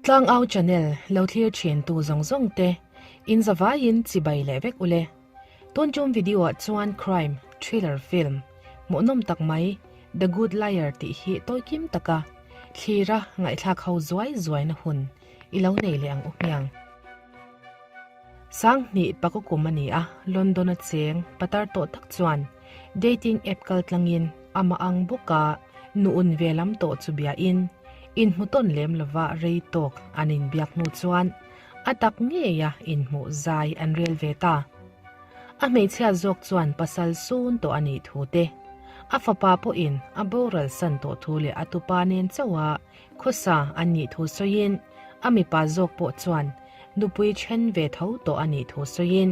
Tlangau channel lo thlir thin tu zawng zawng te in zavaiin chibai leh vek ule. Tun tum video ah chuan crime thriller film hmuhnawm tak mai The Good Liar tih hi tawikim taka thlira ngaihthlak ho zuai zuai na hun i lo nei leh ang u hmiang. Sanghnih pakukum a ni a, London-a cheng patar tawh tak chuan dating app kaltlangin amah ang bawka nu un ve lam tawh chu biain inhmu tawn lem lova rei tawk an inbiak hnu chuan a tak ngeia inhmuh zai an rel ve ta. A hmeichhia zawk chuan pasal sun tawh a nih thu te, a fapa pawhin a boral san tawh thu leh a tupa nen chauha khawsa an nih thu sawiin a mipa zawk pawh chuan Nupui then ve tho tawh a nih thu sawiin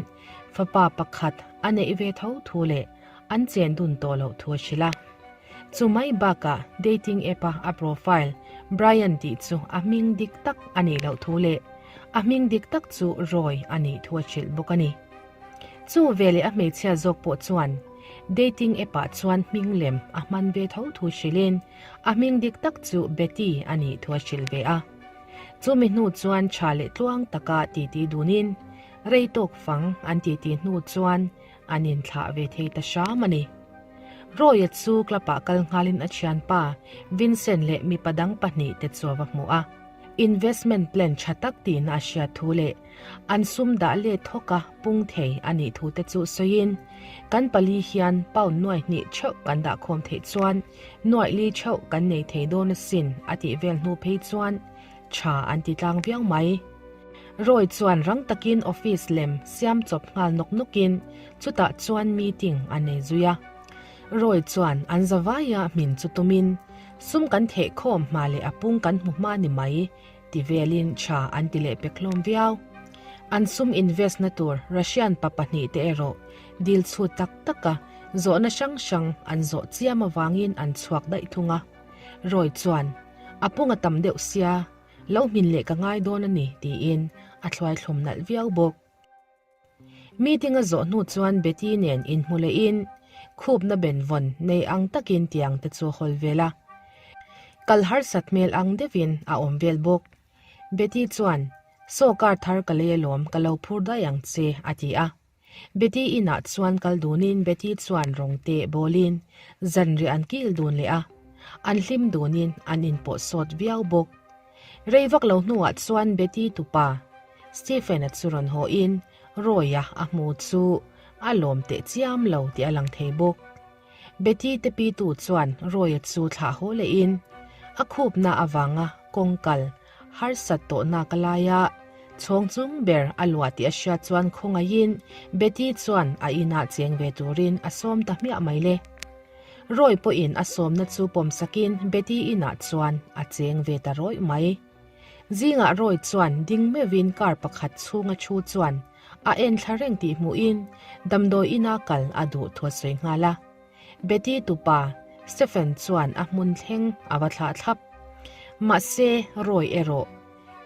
fapa pakhat a neih ve tho thu leh an chen dun tawh loh thu a hrilh a. Chu mai bakah dating app-a a profile Brian tih chu a hming dik tak a nih loh thu leh a hming dik tak chu Roy a nih thu a hrilh bawk a ni. Chu veleh a hmeichhia zawk pawh chuan dating app-ah chuan hming lem a hman ve tho thu hrilhin a hming dik tak chu Betty a nih thu a hrilh ve a. Chumi hnu chuan tha leh tluang taka titi dunin rei tawk fang an titi hnu chuan an inthlah ve thei ta hram a ni. Roy-a chu club-ah kal nghalin a thianpa Vincent leh mipa dang pahnihte chu a va hmu a. Investment plan tha tak tihna a hriat thu leh an sum dah let thawka pung thei a nih thu te chu sawiin, Kan pali hian pound nuai hnih theuh kan dah khawm theih chuan nuaih li theuh kan nei thei dawn asin a tih vel hnu phei chuan tha an ti tlang viau mai. Roy chuan rang takin office lem siam chawp nghal nawk nawkin chutah chuan meeting a nei zui a. Roy chuan an zavaia hmin chu tumin sum kan theh khawm hma leh a pung kan hmu hma ni mai ti velin tha an ti leh pek hlawm viau. An sum invest na tur Russian pa pahnihte erawh dil chhut tak taka zawhna hrang hrang an zawh chiam avangin an chhuak daih thung a. Roy chuan, A pung a tam deuh sia, lo hmin leh ka ngai dawn a ni tiin a thluai thlum nalh viau bawk. Meeting a zawh hnu chuan Betty nen inhmu lehin khupna benvawn nei ang takin tiang te chu a hawl vel a. Kal harsat hmel ang deuhin a awm vel bawk. Betty chuan, Saw car thar ka lei alawm, ka lo phur daih ang che, a ti a. Betty inah chuan kal dunin Betty chuan rawng te bawlin zanriah an kil dun leh a. An hlim dunin an inpawh sawt viau bawk. Rei vak lo hnuah chuan Betty tupa Stephen-a chu rawn hawiin Roy-a a hmu chu a lawm teh chiam lo tih a lang thei bawk. Betty te pitu chuan Roy-a chu thlah haw lehin a khupna avanga kawng kal harsat tawhna ka lai a, chhawng chung ber a luah tih a hriat chuan khawngaihin Betty chuan a inah cheng ve turin a sawm ta hmiah mai le. Roy pawhin a sawmna chu pawmsakin Betty inah chuan a cheng ve ta rawih mai. Zingah Roy chuan ding meuhin car pakhat chhunga thu chuan a en thla reng tih hmuhin damdawi ina kal a duh thu a sawi nghal a. Betty tupa Stephen chuan a hmun thleng a va thlah thlap. Mahse, Roy erawh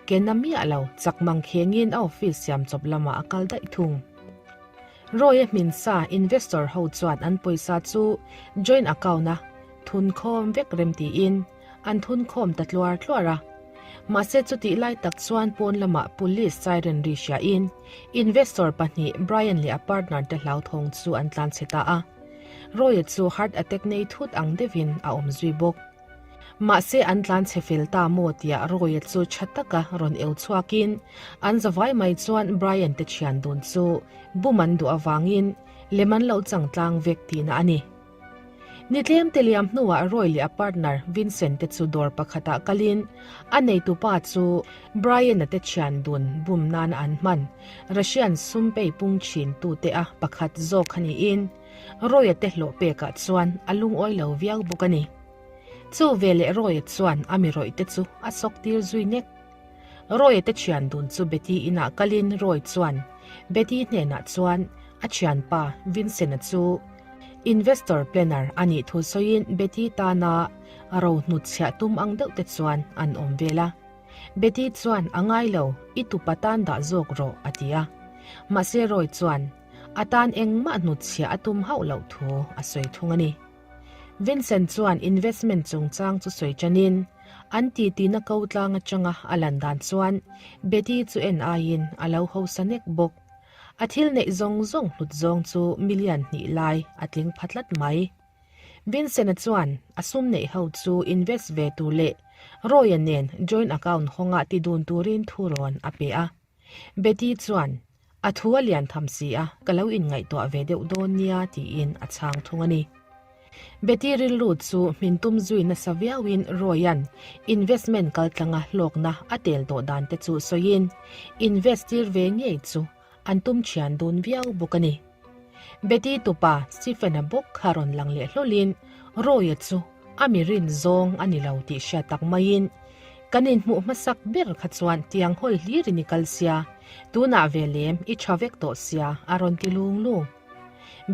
ke na miah lo chak mang khengin a office siam chawp lamah a kal daih thung. Roy-a hminsa investor ho chuan an pawisa chu joint account-a thun khawm vek rem tiin an thun khawm ta tluar tluar a. Mahse chutih lai tak chuan pawn lamah police siren ri hriain investor pahnih Brian leh a partner te hlauthawng chu an tlan chhe ta a. Roy-a chu heart attack nei thut ang deuhin a awm zui bawk. Mahse an tlan chhe fel ta maw tia Roy-a chu tha taka rawn eu chhuakin an zavai mai chuan Brian te thian dun chu bum an duh avangin lem an lo chang tlang vek tihna a ni. Ni tlem te liam hnuah Roy leh a partner Vincent te chu dawr pakhatah kalin a neitupa chu Brian-a te thian dun bum nana an hman Russian sum pei pung thin tute a pakhat zawk a niin Roy-a te hlawh pekah chuan a lungawi lo viau bawk a ni. Chu veleh Roy-a chuan a mi rawih te chu a sawk tir zui nek. Roy-a te thian dun chu Betty inah kalin Roy chuan Betty hnenah chuan a thianpa Vincent-a chu investor planner a nih thu sawiin Betty tana ro hnutchhiah tum ang deuh te chuan an awm vel a. Betty chuan a ngai lo, i tupa tan dah zawk rawh a ti a. Mahse Roy chuan a tan engmah hnutchhiah a tum hauh loh thu a sawi thung a ni. Vincent chuan investment chungchang chu sawi tanin. An titina ko tlang atanga a lan dan chuan Betty chu en aiin a lo hausa nek bawk. A thil neih zawng zawng hlut zawng chu million hnih lai a tling pha tlat mai. Vincent-a chuan a sum neih ho chu invest ve tur leh Roy-a nen joint account hawnga ti dun turin thu rawn a pe a. Betty chuan, A thu a lian tham si a, ka lo inngaihtuah ve deuh dawn nia tiin a chhang thung a ni. Betty rilru chu hmin tum zui nasa viauin Roy-a'n investment kaltlanga hlawkna a tel tawh dan te chu sawiin invest tir ve ngei chu an tum thian dun viau bawk a ni. Betty tupa Stephen-a bawk kha rawn lang leh hlawlin Roy-a chu a mi rin zawng a ni lo tih hriat tak maiin kan inhmuh hmasak ber kha chuan tiang hawl hlirin i kal sia, tunah ve lem i tha vek tawh sia a rawn ti lung lung.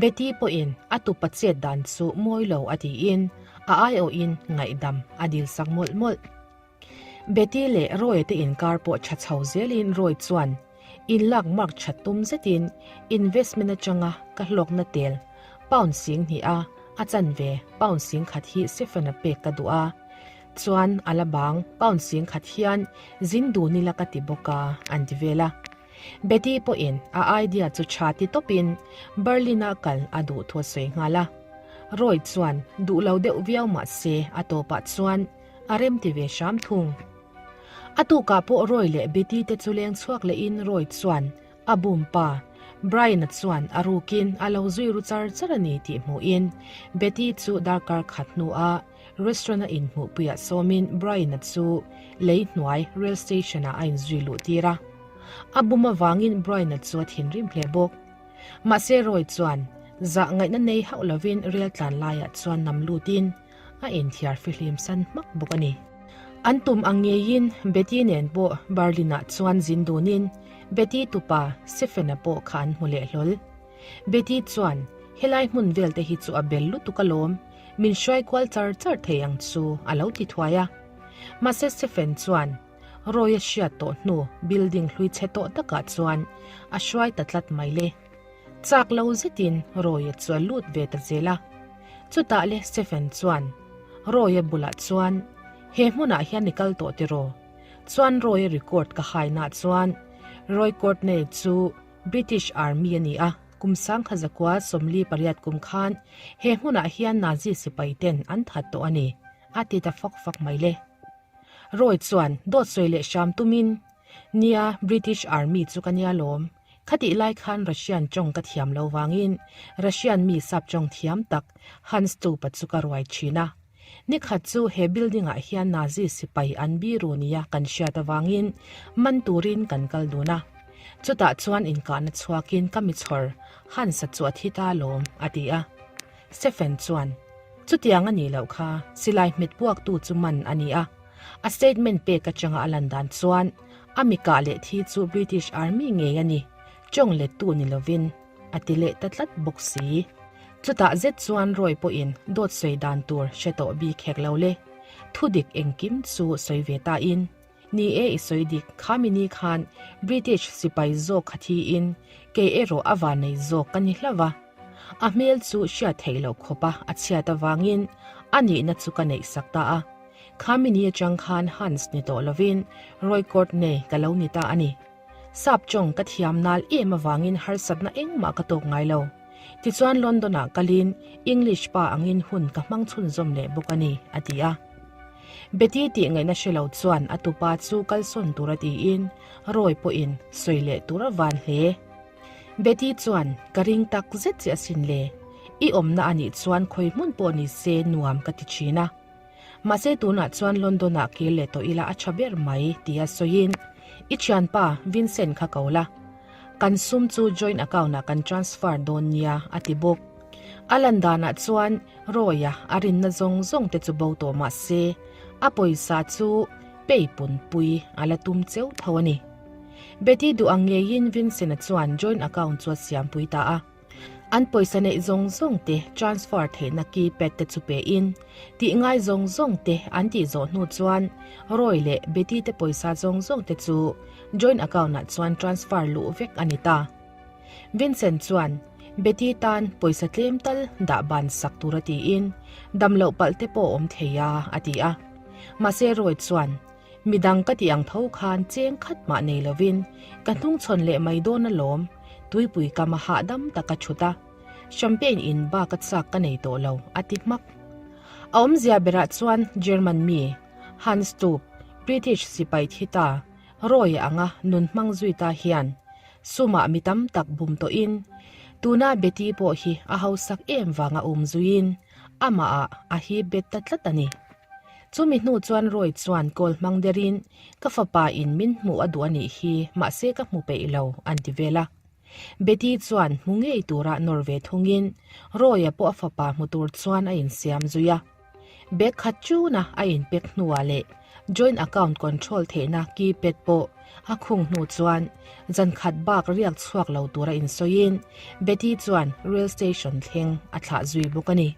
Betty pawhin a tupa chet dan chu mawi lo a tiin a aiawhin ngaihdam a dil sak mawlh mawlh. Betty leh Roy te inkar pawh tha chho zelin Roy chuan inlak mark that tum zetin investment atanga ka hlawkna tel pound sing hnih a a chanve pound sing khat hi Stephen-a pek ka duh a, chuan a la bang pound sing khat hian zin dun ila ka ti bawk a an ti vel a. Betty pawhin a idea chu tha ti tawpin Berlin-a kal a duh thu a sawi nghal a. Roy chuan duh lo deuh viau mah se a tawpah chuan a rem ti ve hram thung. A tukah pawh Roy leh Betty te chu leng chhuak lehin Roy chuan a bum pa Brian-a chuan a rukin a lo zui ru char char a ni tih hmuhin Betty chu darkar khat hnuah restaurant-a inhmuhpuiah sawmin Brian-a chu lei hnuai rail station-ah a inzui luh tir a. A bum avangin Brian-a chu a thinrim hle bawk. Mahse Roy chuan zah ngaihna nei hauh lovin rail tlan laiah chuan nam lutin a inthiar fihlim san hmak bawk a ni. An tum ang ngeiin Betty nen pawh Berlin-ah chuan zin dunin Betty tupa Stephen-a pawh kha an hmu leh hlawl. Betty chuan, Helai hmun vel te hi chu a bel lutuk alawm, min hruai kual char char thei ang chu a lo ti thuai a. Mahse Stephen chuan Roy-a hriat tawh hnu building hlui chhe tawh takah chuan a hruai ta tlat mai le. Chak lo zetin Roy-a chu a lut ve ta zel a. Chutah le Stephen chuan Roy-a bulah chuan, He hmunah hian i kal tawh tiraw? Chuan Roy-a record ka hainah chuan Roy Courtney chu British Army a ni a, kum sangkha zakua 48 kum khan he hmunah hian Nazi sipai ten an that tawh a ni, a ti ta fak fak mai le. Roy chuan dawt sawi leh hram tumin, Nia, British Army chu ka nia lawm. Khatih lai khan Russian tawng ka thiam lo vangin Russian mi sap tawng thiam tak Hans Tupa chu ka ruai thin a. Nikhat chu he building ah hian Nazi sipai an biru nia kan hriat avangin man turin kan kal dun a. Chutah chuan inkahna chhuakin ka mi chhawr Hans-a chu a thi ta lawm, a ti a. Stephen chuan, Chutiang a nih loh kha, silai hmet puaktu chu man a ni a. A statement pek atanga a lan dan chuan a mi kah leh thi chu British Army ngei a ni, tawng lettu ni lovin, a ti leh ta tlat bawk si. Chutah zet chuan Roy pawhin dawt sawi dan tur hre tawh bik hek lo le. Thudik engkim chu sawi ve ta in, Ni e i sawi dik, khami ni khan British sipai zawk kha thiin kei erawh a vannei zawk ka ni hlauh a. A hmel chu hriat theih loh khawpa a chhiat avangin a nihna chu ka neih sak ta a. Khami ni atang khan Hans ni tawh lovin Roy Courtney ka lo ni ta a ni. Sap tawng ka thiam nal em avangin harsatna engmah ka tawk ngai lo. Tichuan London-ah kalin English pa angin hun ka hmang chhunzawm leh bawk a ni, a ti a. Betty tih ngaihna hre lo chuan a tupa chu kalsawn tura tiin Roy pawhin sawi leh tur a van hle. Betty chuan, Ka ring tak zet che asin le. I awmna a nih chuan khawi hmun pawh ni se nuam ka ti thin a. Mahse tunah chuan London-ah kir leh tawh ila a tha ber mai tia sawiin i thianpa Vincent kha ko la. Kan sum chu joint account-ah kan transfer dawn nia a ti bawk. A lan danah chuan Roy-a a rinna zawng zawng te chu bo tawh mah se a pawisa chu pei punpui a la tum cheu tho a ni. Betty duh ang ngeiin Vincent-a chuan joint account chu a siampui ta a. An pawisa neih zawng zawng te transfer theihna keypad te chu pe in, tih ngai zawng zawng te an tih zawh hnu chuan Roy leh Betty te pawisa zawng zawng te chu joint account ah chuan transfer luh vek a ni ta. Vincent chuan Betty tan pawisa tlem tal dah ban sak tura tiin, dam loh palh te pawh awm thei a, a ti a. Mahse Roy chuan, Midang ka tih ang tho khan cheng khat mah nei lovin ka hnungchhawn leh mai dawn alawm, tuipui kam a hahdam tak a thut a, champagne in bak a chak ka nei tawh lo, a ti hmak. A awmzia berah chuan German mi, Hans Stubb, British sipai thi ta, Roy anga nun hmang zui ta hian sumah mi tam tak bum tawhin tuna Betty pawh hi a hausak em vanga um zuiin amah ah a hip bet ta tlat a ni. Chumi hnu chuan Roy chuan call hmang derin ka fapa in min hmuh a duh a nih hi mahse ka hmu peih lo an ti vel a. Betty chuan hmu ngei tura nawr ve thungin Roy-a pawh a fapa hmu tur chuan a insiam zui a. Bag khat chuna a inpek hnuah leh joint account control theihna keypad pawh a khung hnu chuan zan khat bak riak chhuak lo tura insawiin Betty chuan rail station thleng a thlah zui bawk a ni.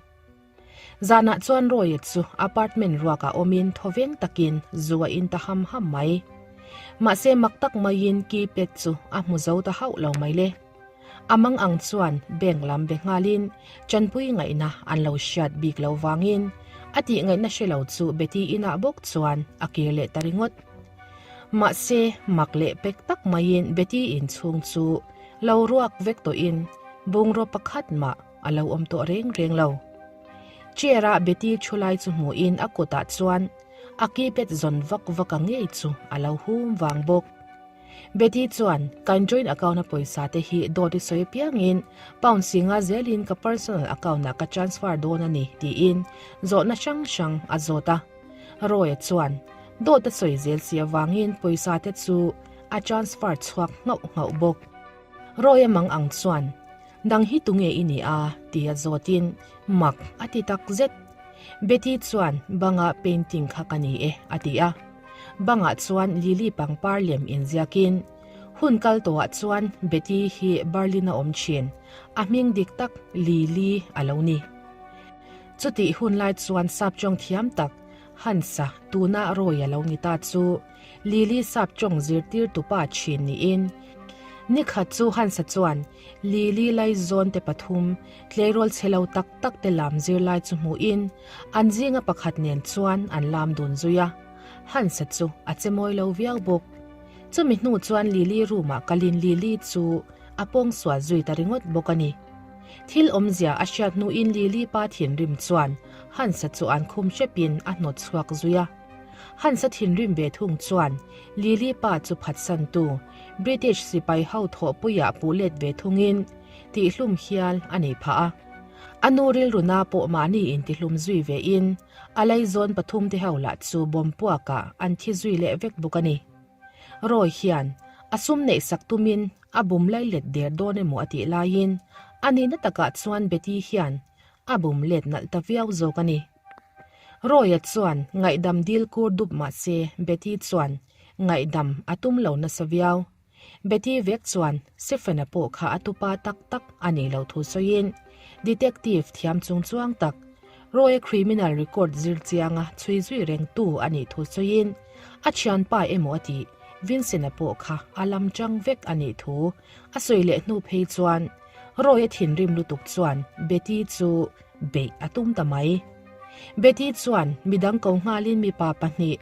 Zanah chuan Roy-a chu apartment ruakah awmin thawveng takin zu a in ta ham ham mai. Mahse mak tak maiin keypad chu a hmu zo ta hauh lo mai le. A mang ang chuan bank lam be nghalin chanpui ngaihna an lo hriat bik lo vangin a tih ngaihna hre lo chu Betty inah bawk chuan a kir leh ta ringawt. Mahse, mak leh pek tak maiin Betty inchhung chu lo ruak vek tawhin bungraw pakhat mah a lo awm tawh reng reng lo. Chair a Betty thu lai chu hmuhin a kutah chuan a keypad zawn vak vak a ngei chu a lo hum vang bawk. Betty chuan, Kan joint account a pawisa te hi dawt i sawi apiangin pound singa zelin ka personal account ah ka transfer dawn a ni, tiin zawhna hrang hrang a zawt a. Roy-a chuan, Dawt a sawi zel si avangin pawisa te chu a transfer chhuak nghauh nghauh bawk. Roy-a mang ang chuan, Nang hi tunge i nih a? tia zawtin mak a ti tak zet. Betty chuan banga painting kha ka ni e a ti a. Bangah chuan lily pangpar lem inziakin hun kal tawhah chuan Betty hi Berlin a awm thin, a hming dik tak Lily a lo ni. Chutih hun lai chuan sapchawng thiam tak Hansa tuna Roy a lo ni ta chu Lily sapchawng zirtirtupa thin niin nikhat chu Hansa chuan Lily laizawn te pathum tleirawl chhe lo tak tak te lam zirlai chu hmuhin an zinga pakhat nen chuan an lam dun zui a, Hansa chu a che mawi lo viau bawk. Chumi hnu chuan Lily room ah kalin Lily chu a pawng sual zui ta ringawt bawk a ni. Thil awmzia a hriat hnuin Lily pa thinrim chuan Hansa chu an khum hrepin a hnawt chhuak zui a. Hansa thinrim ve thung chuan Lily pa chu phatsantu British sipai ho thawhpuiah puh let ve thungin tihhlum hial a nei phah a. A nu rilruna pawh mahni intihlum zui vein a laizawn pathumte ho lah chu bawm puakah an thi zui leh vek bawk a ni. Roy hian a sum neihsak tumin a bum lai let der dawn emaw a tih laiin a nihna takah chuan Betty hian a bum let nalh ta viau zawk a ni. Roy-a chuan ngaihdam dil kur dup mah se Betty chuan ngaihdam a tum lo nasa viau. Betty vek chuan Stephen-a pawh kha a tupa tak tak a nih loh thu sawiin detective thiam chung chuang tak Roy-a criminal record zir chianga chhui zui reng tu a nih thu sawiin a thianpa emaw a tih Vincent-a pawh kha a lam chang vek a nih thu a sawi leh hnu phei chuan Roy-a thinrim lutuk chuan Betty chu beih a tum ta mai. Betty chuan midang ko nghalin mipa pahnih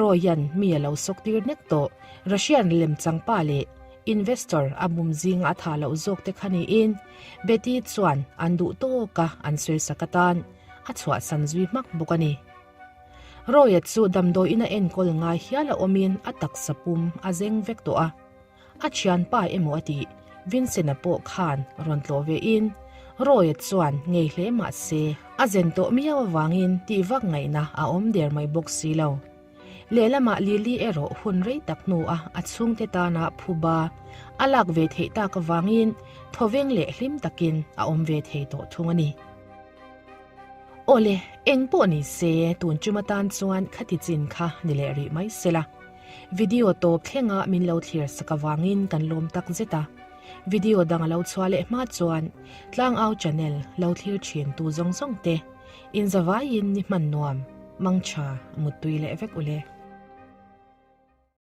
Roy-a'n mi a lo sawk tir nek tawh Russian lemchangpa leh investor a bum zinga a thah loh zawk te kha niin Betty chuan an duh tawka an sawisak atan a chhuahsan zui hmak bawk a ni. Roy-a chu damdawiin a enkawl ngai hial a awmin a taksa pum a zeng vek tawh a. A thianpa emaw a tih Vincent-a pawh khan rawn tlawh ve in Roy-a chuan ngei hle mah se a zen tawh miau avangin tih vak ngaihna a awm der mai bawk si lo. Lehlamah Lily erawh hun rei tak hnuah a chhungte tana phuba a lak ve theih tak avangin thawveng leh hlim takin a awm ve thei tawh thung a ni. Awle, eng pawh ni se tun tum atan chuan khati chin kha ni leh rih mai sela. Video tawp thlenga min lo thlir sak avangin kan lawm tak zet a. Video dang a lo chhuah leh hma chuan Tlangau channel lo thlir thin tu zawng zawng te inzavaiin ni hman nuam, mangtha, muttui leh vek ule.